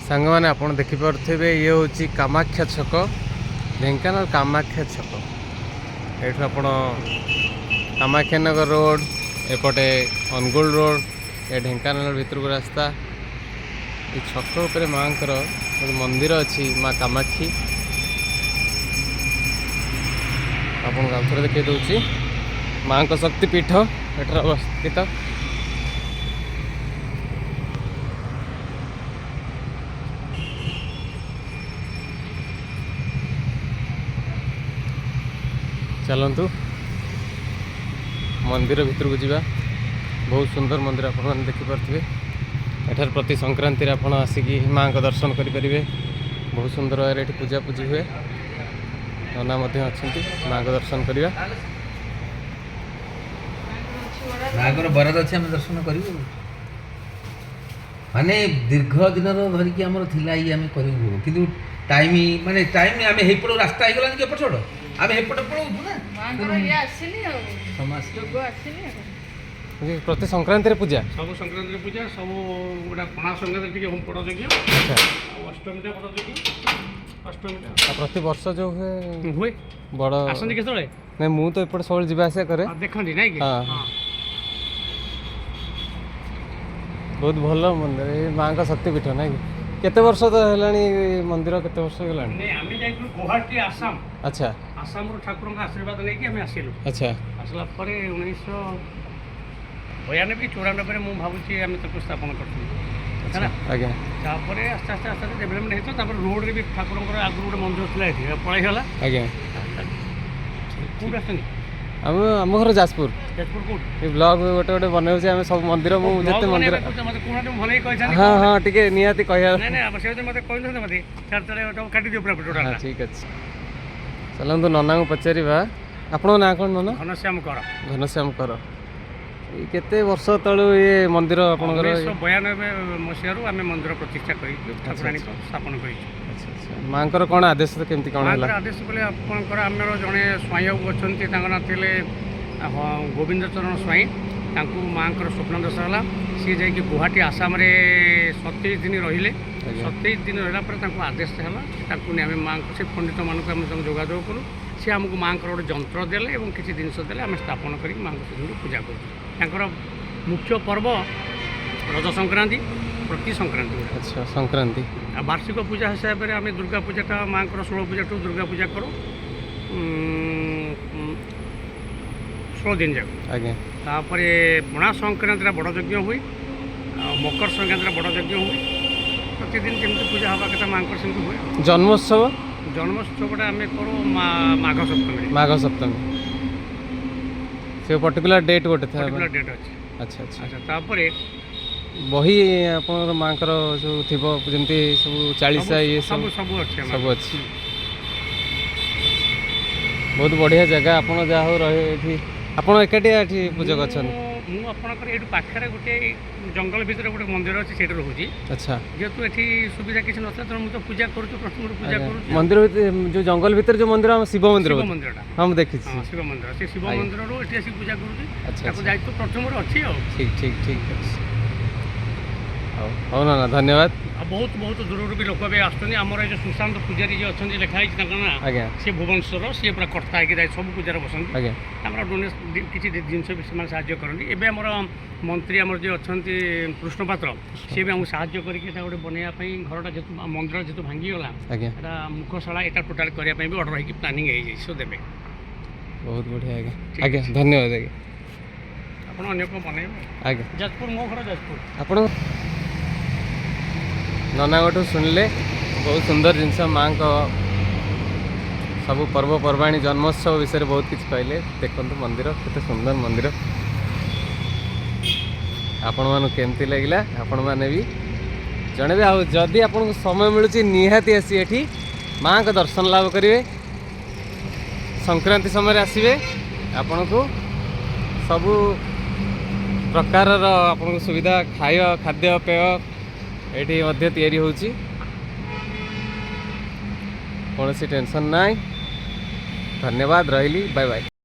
ସାଙ୍ଗମାନେ, ଆପଣ ଦେଖିପାରୁଥିବେ, ଇଏ ହେଉଛି କାମାକ୍ଷା ଛକ, ଢେଙ୍କାନାଳ କାମାକ୍ଷା ଛକ। ଏଇଠୁ ଆପଣ କାମାକ୍ଷାନଗର ରୋଡ଼, ଏପଟେ ଅନୁଗୁଳ ରୋଡ଼, ଏ ଢେଙ୍କାନାଳ ଭିତରକୁ ରାସ୍ତା। ଏ ଛକ ଉପରେ ମାଆଙ୍କର ଗୋଟେ ମନ୍ଦିର ଅଛି, ମା କାମାକ୍ଷୀ। ଆପଣଙ୍କୁ ଆଉ ଥରେ ଦେଖାଇ ଦେଉଛି, ମାଆଙ୍କ ଶକ୍ତିପୀଠ ଏଠାରେ ଅବସ୍ଥିତ। ଚାଲନ୍ତୁ, ମନ୍ଦିର ଭିତରକୁ ଯିବା। ବହୁତ ସୁନ୍ଦର ମନ୍ଦିର, ଆପଣମାନେ ଦେଖିପାରୁଥିବେ। ଏଠାରେ ପ୍ରତି ସଂକ୍ରାନ୍ତିରେ ଆପଣ ଆସିକି ମାଆଙ୍କ ଦର୍ଶନ କରିପାରିବେ। ବହୁତ ସୁନ୍ଦର ଭାବରେ ଏଠି ପୂଜାପୂଜି ହୁଏ। ନନା ମଧ୍ୟ ଅଛନ୍ତି। ମାଆଙ୍କ ଦର୍ଶନ କରିବା। ମାଆଙ୍କର ବରାଦ ଅଛି, ଆମେ ଦର୍ଶନ କରିବୁ। ମାନେ ଦୀର୍ଘ ଦିନର ଧରିକି ଆମର ଥିଲା ଇଏ, ଆମେ କରିବୁ, କିନ୍ତୁ ଟାଇମ୍ ମାନେ ଟାଇମ୍ ଆମେ ହେଇପଟ ରାସ୍ତା ହେଇଗଲାନି କି, ଏପଟ ସେପଟ ଆମେ ହେପଟେ ପଳଉଛୁ ନା। ମାଙ୍କର ଇଏ ଆସିନି ଆଉ। ସମସ୍ତେ ଯୋଗ ଆସିନି ଆଉ। ପ୍ରତି ସଂକ୍ରାନ୍ତିରେ ପୂଜା? ସବୁ ସଂକ୍ରାନ୍ତିରେ ପୂଜା, ସବୁ ଗୋଟେ ପଣା ସଂକ୍ରାନ୍ତି ଟିକେ ବଡ଼ ଯଜ୍ଞ। ଆଉ ଅଷ୍ଟମୀଟା ବଡ଼ ଯଜ୍ଞ, ଅଷ୍ଟମୀଟା। ଆଉ ପ୍ରତି ବର୍ଷ ଯେଉଁ ହୁଏ? ହୁଏ। ବଡ଼। ଆସନ୍ତି କେତେବେଳେ? ନାଇଁ, ମୁଁ ତ ଏପଟେ ସବୁବେଳେ ଯିବା ଆସିବା କରେ। ଆଉ ଦେଖନ୍ତି ନାଇଁ କି? ହଁ। ହଁ। ବହୁତ ଭଲ ମନ୍ଦିର ଏ, ମାଆଙ୍କ ଶକ୍ତିପୀଠ ନାଇଁ କି? କେତେ ବର୍ଷ ତ ହେଲାଣି ଏ ମନ୍ଦିର, କେତେ ବର୍ଷ ହେଇଗଲାଣି? ନାଇଁ, ଆମେ ଯାଇଥିଲୁ ଗୁହାଟୀ, ଆସାମ। ଆସାମରୁ ଠାକୁରଙ୍କ ଆଶୀର୍ବାଦ ନେଇକି ଆମେ ଆସିଲୁ। ଆସିଲା ପରେ 1992 94ରେ ମୁଁ ଭାବୁଛି ଆମେ ତାକୁ ସ୍ଥାପନ କରିଥିଲୁ, ହେଲା। ତାପରେ ଆସ୍ତେ ଆସ୍ତେ ଆସ୍ତେ ଆସ୍ତେ ଡେଭଲପମେଣ୍ଟ ହେଇଥିଲା। ତାପରେ ରୋଡ଼ରେ ବି ଠାକୁରଙ୍କର ଆଗରୁ ଗୋଟେ ମନ୍ଦିର ଥିଲା ଏଠି, ପଳେଇଗଲା। କୋଉଠି ଆସୁଛନ୍ତି? ଆମ ଘର ଯାଜପୁର। ଯାଜପୁର କୋଉଠି? ଏ ବ୍ଲଗ ଗୋଟେ ଗୋଟେ ବନାଉଛି ଆମେ ସବୁ ମନ୍ଦିର, ମୁଁ ଯେତେ ମନ୍ଦିର ମତେ କହୁନାହାନ୍ତି, ମୁଁ ଭଲ ହେଇକି କହିଥାନ୍ତି। ହଁ, ଟିକେ ନିହାତି କହିବା। ନାଇଁ ନାଇଁ, ସେ ମତେ କହିନଥାନ୍ତେ, ମତେ ଛାଡ଼ ତଳେ କାଟିଦିଅ ପୁରା ଟୋଟାଲଟା। ଠିକ୍ ଅଛି, ଚାଲନ୍ତୁ ନନାଙ୍କୁ ପଚାରିବା। ଆପଣଙ୍କ ନାଁ କ'ଣ ନନା? ଘନଶ୍ୟାମ କର। ଘନଶ୍ୟାମ କର। ଏଇ କେତେ ବର୍ଷ ତଳୁ ଇଏ ମନ୍ଦିର ଆପଣଙ୍କର? 1992 ମସିହାରୁ ଆମେ ମନ୍ଦିର ପ୍ରତିଷ୍ଠା କରିଛୁ, ଠାକୁରାଣୀଙ୍କ ସ୍ଥାପନ କରିଛୁ। ଆଚ୍ଛା, ମାଙ୍କର କ'ଣ ଆଦେଶ, କେମିତି କ'ଣ ହେଲା? ମାଙ୍କର ଆଦେଶ କଲେ ଆପଣଙ୍କର ଆମର ଜଣେ ସ୍ୱାଇଁ ବାବୁ ଅଛନ୍ତି, ତାଙ୍କ ନାଁ ଥିଲେ ଗୋବିନ୍ଦ ଚରଣ ସ୍ୱାଇଁ। ତାଙ୍କୁ ମାଙ୍କର ସ୍ୱପ୍ନାଦେଶ ହେଲା। ସିଏ ଯାଇକି ଗୁହାଟୀ ଆସାମରେ 27 ଦିନ ରହିଲେ। 27 ଦିନ ରହିଲା ପରେ ତାଙ୍କୁ ଆଦେଶ ହେଲା। ତାକୁ ନେଇ ଆମେ ମାଆଙ୍କୁ, ସେ ପଣ୍ଡିତମାନଙ୍କୁ ଆମେ ତାଙ୍କୁ ଯୋଗାଯୋଗ କଲୁ। ସିଏ ଆମକୁ ମାଆଙ୍କର ଗୋଟେ ଯନ୍ତ୍ର ଦେଲେ ଏବଂ କିଛି ଜିନିଷ ଦେଲେ। ଆମେ ସ୍ଥାପନ କରିକି ମାଆଙ୍କୁ ସେଦିନଠୁ ପୂଜା କରୁଛୁ। ତାଙ୍କର ମୁଖ୍ୟ ପର୍ବ ରଜ ସଂକ୍ରାନ୍ତି, ପ୍ରତି ସଂକ୍ରାନ୍ତି ଗୋଟେ। ଆଚ୍ଛା, ସଂକ୍ରାନ୍ତି। ଆଉ ବାର୍ଷିକ ପୂଜା ହିସାବରେ ଆମେ ଦୁର୍ଗା ପୂଜାଟା, ମାଆଙ୍କର ଷୋଳ ପୂଜାଠୁ ଦୁର୍ଗା ପୂଜା କରୁ 16 ଦିନ ଯାକ। ତାପରେ ପଣା ସଂକ୍ରାନ୍ତିଟା ବଡ଼ ଯଜ୍ଞ ହୁଏ ଆଉ ମକର ସଂକ୍ରାନ୍ତିଟା ବଡ଼ ଯଜ୍ଞ ହୁଏ। ପ୍ରତିଦିନ ଯେମିତି ପୂଜା ହେବା କଥା ମାଆଙ୍କର ସେମିତି ହୁଏ। ଜନ୍ମୋତ୍ସବ? ଜନ୍ମୋତ୍ସବଟା ଆମେ କରୁ ମାଘ ସପ୍ତମୀରେ। ମାଘ ସପ୍ତମୀ, ସେ ପର୍ଟିକୁଲାର ଡେଟ୍ ଗୋଟେ ଥାଏ? ପର୍ଟିକୁଲାର ଡେଟ୍ ଅଛି। ଆଚ୍ଛା ଆଚ୍ଛା ଆଚ୍ଛା, ତାପରେ ବହି ଆପଣଙ୍କର ମାଙ୍କର ସବୁ ଥିବ, ଯେମିତି ସବୁ ଚାଳିଶା ଇଏ? ସବୁ ସବୁ ଅଛି ଆମର। ସବୁ ଅଛି। ବହୁତ ବଢ଼ିଆ ଜାଗା। ଆପଣ ଯାହା ହଉ ରହି ଏଠି, ଆପଣ ଏକାଟିଆ ଏଠି ପୂଜକ ଅଛନ୍ତି? ମୁଁ ଆପଣଙ୍କର ଏଇଠୁ ପାଖରେ ଗୋଟେ ଜଙ୍ଗଲ ଭିତରେ ଗୋଟେ ମନ୍ଦିର ଅଛି, ସେଇଠି ରହୁଛି। ଯେହେତୁ ଏଠି ସୁବିଧା କିଛି ନଥିଲା, ତେଣୁ ମୁଁ ତ ପୂଜା କରୁଛୁ, ପ୍ରଥମରୁ ପୂଜା କରୁଛୁ। ମନ୍ଦିର ଭିତରେ ଯୋଉ ଜଙ୍ଗଲ ଭିତରେ ଯୋଉ ମନ୍ଦିର, ଆମ ଶିବ ମନ୍ଦିର ଶିବ ବୋଧେ? ମନ୍ଦିରଟା। ହଁ, ମୁଁ ଦେଖିଛି। ହଁ, ଶିବ ମନ୍ଦିର, ସେ ଶିବ ମନ୍ଦିରରୁ ଏଠି ଆସିକି ପୂଜା କରୁଛି। ତାକୁ ଦାୟିତ୍ୱ ପ୍ରଥମରୁ ଅଛି ଆଉ। ଠିକ୍ ଠିକ୍ ଠିକ୍ ଅଛି। ହଉ ହଉ ନା, ଧନ୍ୟବାଦ। ଆଉ ବହୁତ ବହୁତ ଦୂରରୁ ବି ଲୋକ ଏବେ ଆସୁଛନ୍ତି। ଆମର ଏ ଯେଉଁ ସୁଶାନ୍ତ ପୂଜାରୀ ଯିଏ ଅଛନ୍ତି, ଲେଖା ହେଇଛି ତାଙ୍କ ନାଁ, ସିଏ ଭୁବନେଶ୍ୱର, ସିଏ ପୁରା କର୍ତ୍ତା ହେଇକି ଯାଇ ସବୁ ପୂଜାରେ ବସନ୍ତି। ଆମର ଡୋନେସନ୍ କିଛି ଜିନିଷ ବି ସେମାନେ ସାହାଯ୍ୟ କରନ୍ତି। ଏବେ ଆମର ମନ୍ତ୍ରୀ ଆମର ଯିଏ ଅଛନ୍ତି କୃଷ୍ଣ ପାତ୍ର, ସିଏ ବି ଆମକୁ ସାହାଯ୍ୟ କରିକି ଏଟା ଗୋଟେ ବନେଇବା ପାଇଁ, ଘରଟା ଯେହେତୁ, ମନ୍ଦିର ଯେହେତୁ ଭାଙ୍ଗିଗଲା, ଏଟା ମୁଖଶାଳା, ଏଟା ଟୋଟାଲ୍ କରିବା ପାଇଁ ବି ଅର୍ଡ଼ର ହେଇକି ପ୍ଲାନିଂ ହେଇଯାଇଛି, ସବୁ ଦେବେ। ବହୁତ ବଢ଼ିଆ ଆଜ୍ଞା। ଠିକ୍। ଆଜ୍ଞା, ଧନ୍ୟବାଦ ଆଜ୍ଞା। ଆପଣ ଅନ୍ୟ କ'ଣ ବନେଇବେ? ଆଜ୍ଞା। ଯାଜପୁର, ମୋ ଘର ଯାଜପୁର। ଆପଣ ନନାଙ୍କଠୁ ଶୁଣିଲେ ବହୁତ ସୁନ୍ଦର ଜିନିଷ, ମାଆଙ୍କ ସବୁ ପର୍ବପର୍ବାଣୀ, ଜନ୍ମୋତ୍ସବ ବିଷୟରେ ବହୁତ କିଛି କହିଲେ। ଦେଖନ୍ତୁ ମନ୍ଦିର, କେତେ ସୁନ୍ଦର ମନ୍ଦିର। ଆପଣମାନଙ୍କୁ କେମିତି ଲାଗିଲା, ଆପଣମାନେ ବି ଜଣେଇବେ। ଆଉ ଯଦି ଆପଣଙ୍କୁ ସମୟ ମିଳୁଛି, ନିହାତି ଆସି ଏଠି ମାଆଙ୍କ ଦର୍ଶନ ଲାଭ କରିବେ। ସଂକ୍ରାନ୍ତି ସମୟରେ ଆସିବେ, ଆପଣଙ୍କୁ ସବୁ ପ୍ରକାରର ଆପଣଙ୍କୁ ସୁବିଧା, ଖାଇବା, ଖାଦ୍ୟପେୟ ଏଠି ମଧ୍ୟ ତିଆରି ହେଉଛି। କୌଣସି ଟେନସନ୍ ନାହିଁ। ଧନ୍ୟବାଦ, ରହିଲି, ବାଏ ବାଏ।